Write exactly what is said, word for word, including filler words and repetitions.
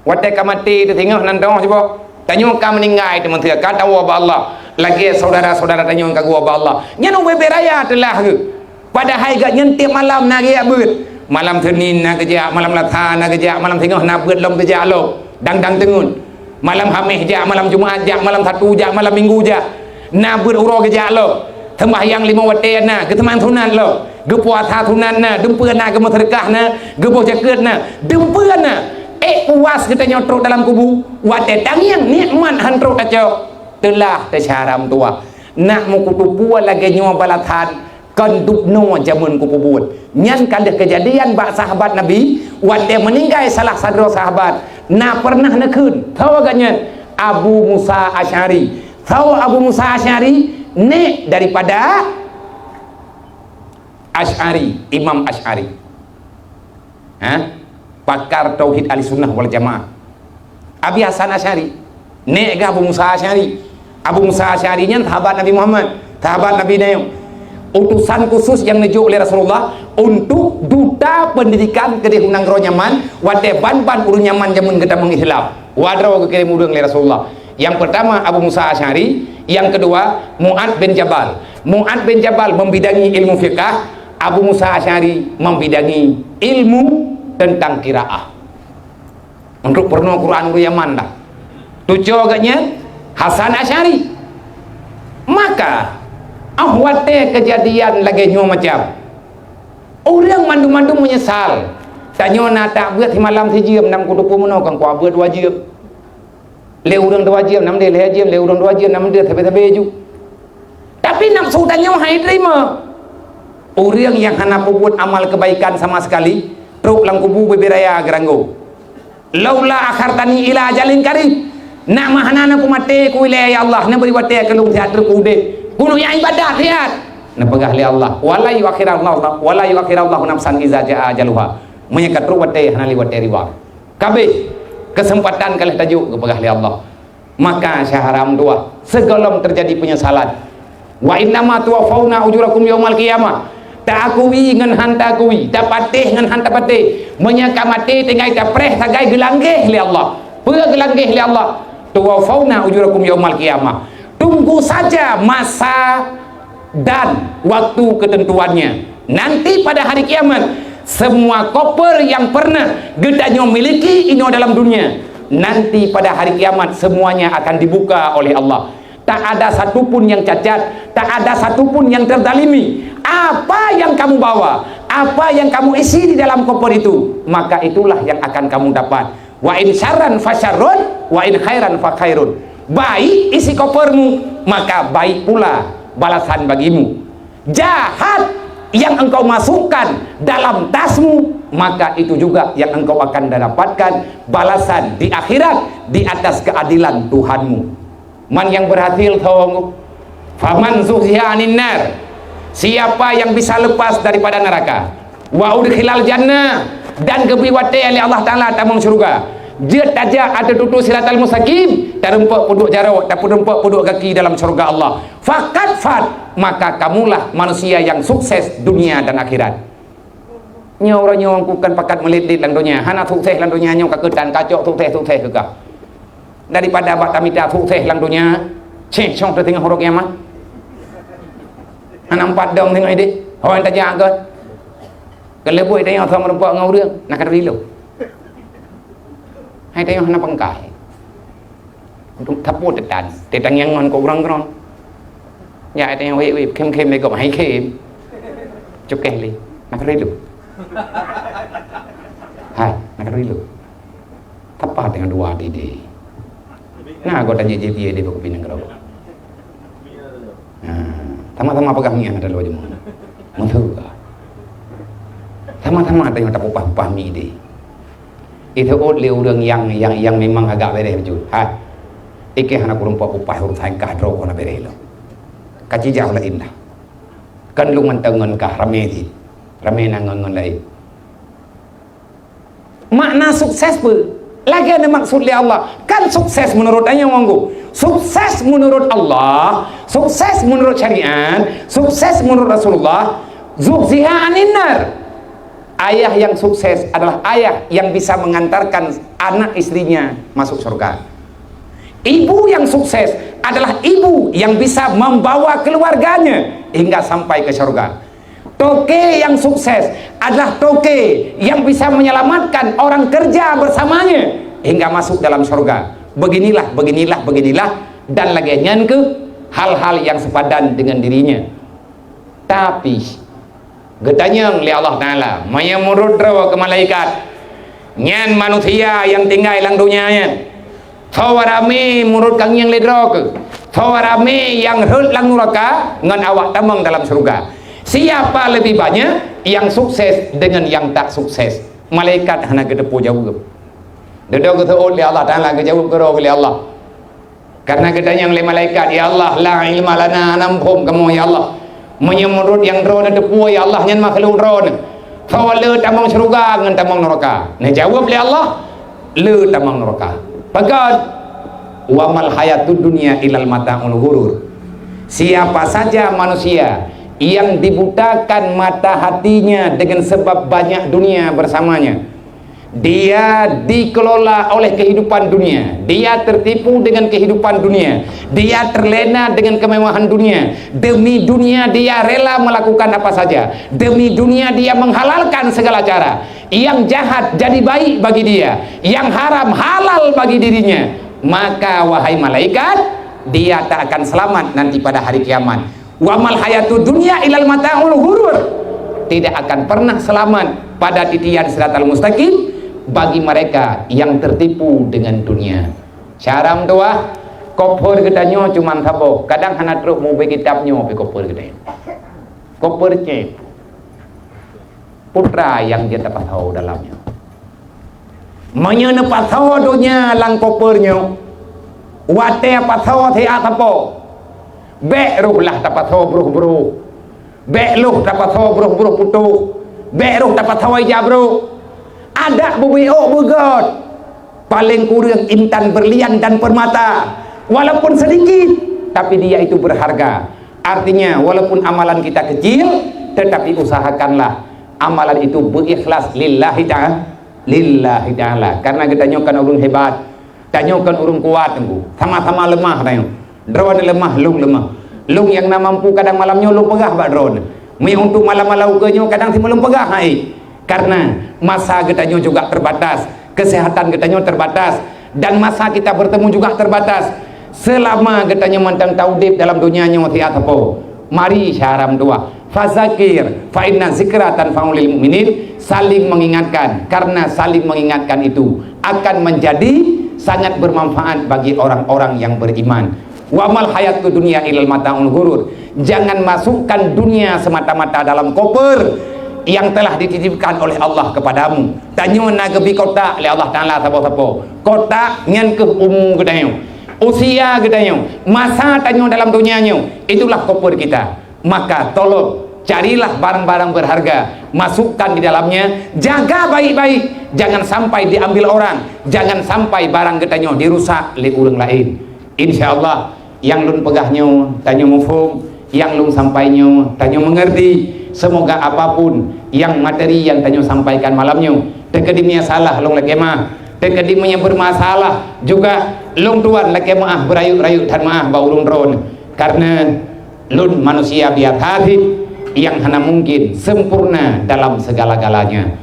Watée ka maté teuh singoh nan dong cuba. Tanyoe ka meuninggai teumeunteuka tawoe bak Allah. Lagée syedara-syedara tanyoe ka geuwoe bak Allah. Nyan ubé-bé raya teulah geuh. Padahai gobnyan tieb malam na geujak beuet. Malam Senin na geujak, malam Selasa na geujak, malam singoh na beuet lom geujak lom. Dang-dang teungeut. Malam Hamis jak, malam Jumat jak, malam Sabtu jak, malam Minggu jak. Na beuet uroe geujak lom. Seumbahyang limong watée na, geuseumang sunat lom. Geupuasa sunat na, dumpeue na, geumeuseudekah na, geuboh zakeuet na, dumpeue na. Ék puas geutanyoe trok dalam kubu, watée tangieng nikmat han trok tacok, teulah teucaram tuha. Nak meukutupeue lagée nyoe balasan, kon dubnoe jameun kupeubuet. Nyan ka lheueh keujadian bak sahabat Nabi, watée meuninggai salah sidroe sahabat, na peureunah neukheun, tho gobnyan Abu Musa Asy'ari. Tho Abu Musa Asy'ari, nek daripada Asy'ari, Imam Asy'ari. Ha? Pakar tauhid Ahli Sunnah wal Jamaah. Abi Hasan Asy'ari, nek geuh Abu Musa Asy'ari. Abu Musa Asy'ari nyan sahabat Nabi Muhammad, sahabat Nabi Nabi. Utusan khusus nyang neujok lé Rasulullah untuk duta pendidikan keudeh u nanggroe Yaman, watée ban-ban ureuëng Yaman jameun geutamong Islam. Wadroe geukirém ureuëng lé Rasulullah. Yang pertama Abu Musa Asy'ari, yang kedua Mu'ad bin Jabal. Mu'ad bin Jabal membidangi ilmu fiqah, Abu Musa Asy'ari membidangi ilmu tentang qiraah. Untuk peurunoe Quran ureuëng Yaman dah. Tuco gobnyan Hasan Asy'ari. Maka, ah watée keujadian lagée nyoe macam, ureuëng mandum-mandum meunyeusal. Tanyoe na tak beuet simalam sijeuem, nam kutupeue meunoe kan kuabeuet dua jeuem. Lé ureuëng dua jeuem nam deh lhée jeuem, lé ureuëng dua jeuem nam deh sabe-sabe ju. Tapi nafsu tanyoe hai teurimong. Ureuëng nyang hana peubuet amal keubaikan sama sekali, trok lam kubu beubeuraya geuranggoe. "Laula akhartani ila ajalin qarib." Nak mah hana na kumaté ku ilée ya Allah, neubri watée keu lôn siat trok udeb. Keuneuk nyang ibadat siat. Neupeugah lé Allah, "Wala yuakhirallahu, wala yuakhirallahu nafsan iza jaa ajaluha." Meunyoe ka trok watée hana lé watée riba. Kabeh keuseumpatan ka lheueh tajok geupeugah lé Allah. Maka syahram dua, sigohlom teujadi peunyesalan. "Wa innama tuwaffauna ujurakum yaumal qiyamah." Taakui ngon han taakui, tapatéh ngon han tapatéh. Meunyoe ka maté tinggai tapreh sagai geulanggeh lé Allah. Peue geulanggeh lé Allah? "Tuwaffauna ujurakum yaumal qiyamah." Tunggu saja masa dan waktu ketentuannya. Nanti pada hari kiamat, semua koper yang pernah geutanyoe miliki inoe dalam dunia, nanti pada hari kiamat semuanya akan dibuka oleh Allah. Tak ada satu pun yang cacat, tak ada satu pun yang terzalimi. Apa yang kamu bawa, apa yang kamu isi di dalam koper itu, maka itulah yang akan kamu dapat. "Wa in syarran fa syarrun, wa in khairan fa khairun." Baik isi kopermu, maka baik pula balasan bagimu. Jahat yang engkau masukkan dalam tasmu, maka itu juga yang engkau akan dapatkan balasan di akhirat di atas keadilan Tuhanmu. Man nyang berhasil thong, "Faman zuhziha 'anin nar," siapa yang bisa lepas daripada neraka, "wa udkhilal jannah," dan geubri watée lé Allah Taala tamong syeuruga. Jeuet tajak ateueh tutoe siratal mustaqim, tarumpok peuduek jaroe, tarumpok peuduek gaki dalam syeuruga Allah. "Faqad fat," maka kamulah manusia yang sukses dunia dan akhirat. Nyoe uroe nyoe ku kan pakat meulet-let lam donya, hana sukses lam donya nyoe ka keutan, kacok sukses-sukses keu kah. Daripada bak tamita sukses lam donya, céh cong teuteungoh uroe kiamat. Hana empat dong teungoh ideh, hôi tajak keu. Keuleubui tanyoe sama rumpok ngon ureuëng, na ka teurilok. Hai tanyoe hana pangkai. Untuk tapot tetan, tetan nyang ngon kok urang-urang. Ya, tetan nyang wék-wék, khém-khém lé gob, hai khém. Cukeh lé, na keureudu. Hai, na keureudu. Tapa teungoh dua di di. Na anggota J J P A di Bukit Pinang Keroboh. Ha, sama-sama peugah miah na lôn jeumoe. Meuteuk ka. Sama-sama tanyoe tapeupaih-paih mi deh. Iteuôt lé ureuëng nyang, nyang, nyang memang agak bereh beujeuet. Ha. Ikeh hana kureueng peupaih urusan kah droe kona bereh lom. Ka cijak laén dah. Kan lôn mantong ngon kah ramé cit. Ramé na ngon, ngon laén. Makna sukses peue? Lagée na maksud lé Allah. Kan sukses menurut tanyoe ngon geuh. Sukses menurut Allah, sukses menurut syariat, sukses menurut Rasulullah, zuhziha 'anin nar. Ayah yang sukses adalah ayah yang bisa mengantarkan anak istrinya masuk surga. Ibu yang sukses adalah ibu yang bisa membawa keluarganya hingga sampai ke surga. Toke yang sukses adalah toke yang bisa menyelamatkan orang kerja bersamanya hingga masuk dalam surga. Beginilah, beginilah, beginilah, dan lagée nyan keuh hal-hal yang sepadan dengan dirinya. Tapi, geutanyong lé Allah Taala, meunyoe meunurot droe keu malaikat, nyan manusia nyang tinggai lam donya nyan, soe ramé meunurot keu nyang lé droe keuh, soe ramé nyang rhot lam nuraka ngon awak tamong dalam syeuruga. Siapa lebih banyak yang sukses dengan yang tak sukses? Malaikat hana geuteupeue jaweueb. Dudoe geuseuôt lé Allah Taala, geujaweueb keudroe lé Allah. Karena geutanyong lé malaikat, "Ya Allah, la ilma lana," hana muphom kamoe, ya Allah. Meunyoe meunurot nyang droeneuh teupeue, ya Allah, nyan makhluk droeneuh. Soe le tamong syeuruga ngon tamong nuraka? Neujaweueb lé Allah, le tamong nuraka. Pakon? "Wa mal hayatud dunya illal mata'ul ghurur." Siapa saja manusia yang dibutakan mata hatinya dengan sebab banyak dunia bersamanya, dia dikelola oleh kehidupan dunia. Dia tertipu dengan kehidupan dunia. Dia terlena dengan kemewahan dunia. Demi dunia, dia rela melakukan apa saja. Demi dunia, dia menghalalkan segala cara. Yang jahat jadi baik bagi dia. Yang haram halal bagi dirinya. Maka, wahai malaikat, dia tak akan selamat nanti pada hari kiamat. "Wa mal hayatud dunya illal mata'ul ghurur." Tidak akan pernah selamat pada titian siratal mustaqim bagi mereka yang tertipu dengan dunia. Syedara meutuwah, koper geutanyoe cuma saboh, kadang hana trok mubé kitab nyoe pih koper geutanyoe. Koper cep. Putra nyang jeuet tapasoe dalam nyoe. Meunyoe neupasoe donya lam koper nyoe, watée pasoe siat sapo, bék roh lah tapasoe broh-broh, bék loh tapasoe broh-broh putôh, bék roh tapasoe ija brôk. Adak beubiôk beugöt. Paleng kureueng intan berlian dan permata, walaupun sedikit, tapi dia itu berharga. Artinya, walaupun amalan kita kecil, tetapi usahakanlah amalan itu berikhlas lillahi ta'ala, lillahi ta'ala. Karena geutanyoe kan ureuëng hebat, tanyoe kan ureuëng kuat, Teungku. Sama-sama lemah tanyoe. Droeneuh lemah, lôn lemah. Lôn nyang na mampu kadang malam nyoe lôn peugah bak droeneuh. Meunyoe untuk malam-malam ukeue nyoe kadang simeulôn peugah hai. Karena masa geutanyoe juga terbatas, kesehatan geutanyoe terbatas, dan masa kita bertemu juga terbatas. Selama geutanyoe mantong taudeb dalam donya nyoe siat sapo, mari syedara meutuwah, fazakir fa inna zikra tanfa'ul mu'minin, saling mengingatkan, karena saling mengingatkan itu akan menjadi sangat bermanfaat bagi orang-orang yang beriman. "Wa mal hayatud dunya illal mata'ul ghurur." Jangan masukkan dunia semata-mata dalam koper yang telah dititipkan oleh Allah kepadamu. Tanyoe na geubi kotak lé Allah Taala sapo-sapo. Kotak nyan keuh umu geutanyoe, usia geutanyoe, masa tanyoe dalam donya nyoe, itulah koper kita. Maka tolong carilah barang-barang berharga, masukkan di dalamnya, jaga baik-baik, jangan sampai diambil orang, jangan sampai barang geutanyoe dirusak lé ureuëng laén. Insya Allah, nyang lôn peugah nyoe tanyoe muphom, nyang lôn sampai nyoe tanyoe mengerti. Semoga apapun nyang materi nyang tanyoe sampaikan malam nyoe, teukeudi meunyoe salah lôn lakée meu'ah, teukeudi meunyoe bermasalah juga lôn tuan lakée meu'ah, beurayeuk-rayeuk that meu'ah bak ureuëng droeneuh. Karena lôn manusia biasa cit nyang hana mungkin sempurna dalam segala-galanya.